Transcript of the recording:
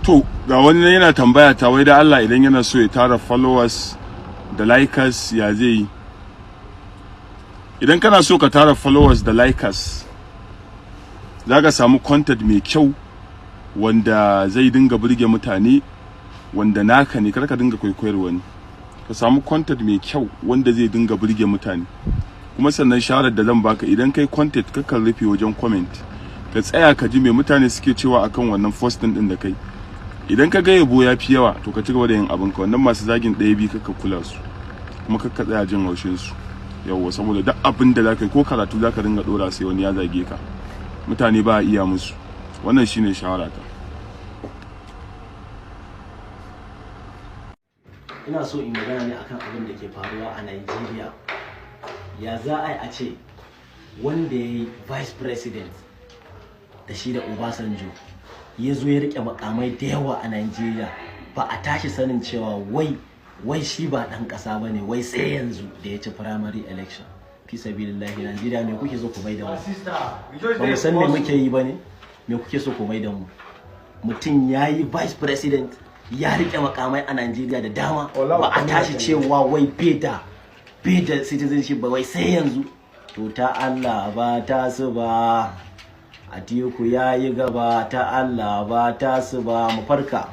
To, ga wani yana tambaya ta wai da Allah, idan yana so ya tara followers da likers, ya zai yi? Idan kana so ka tara followers da likers, za ka samu content mai kyau wanda zai dinga burge mutane, wanda naka ne. Kar ka dinga kwaikwayar wani. Ka samu content mai kyau wanda zai dinga burge mutane. Kuma sannan shawarar da zan baka, idan kai content, ka rufe wajen comment, ka tsaya ka ji me mutane suke cewa akan wannan posting din da kai. Idan ka ga yabo ya fi yawa, to ka ci gaba da yin abin ka. Wannan masu zagin ɗaya biyu, ka kula su, kuma ka tsaya jin haushin su. Yawwa, saboda duk abin da zaka yi, ko karatu zaka dinga dora, sai wani ya zage ka. Mutane ba a iya musu. Wannan shine shawara ta. Ina so in magana ne akan abin da ke faruwa a Nigeria. Ya za a yi a ce wanda ya yi vice president da shi da Obasanjo, ya zo ya rike makamai da yawa a Nigeria, ba a tashi sanin cewa wai shi ba dan kasa bane, wai sai yanzu da ya ci primary election? Fi sabilillahi, Nigeria, me kuke so ku mai da mu? Ba mu san me muke yi bane. Me kuke so ku mai da mu? Mutum ya yi vice president, ya rike makamai a Najeriya da dama, ba a tashi cewa wai bai da citizenship ba, wai sai yanzu. To, ta Allah ba ta su ba. Atiku ya yi gaba, ta Allah ba ta su ba. Mu farka.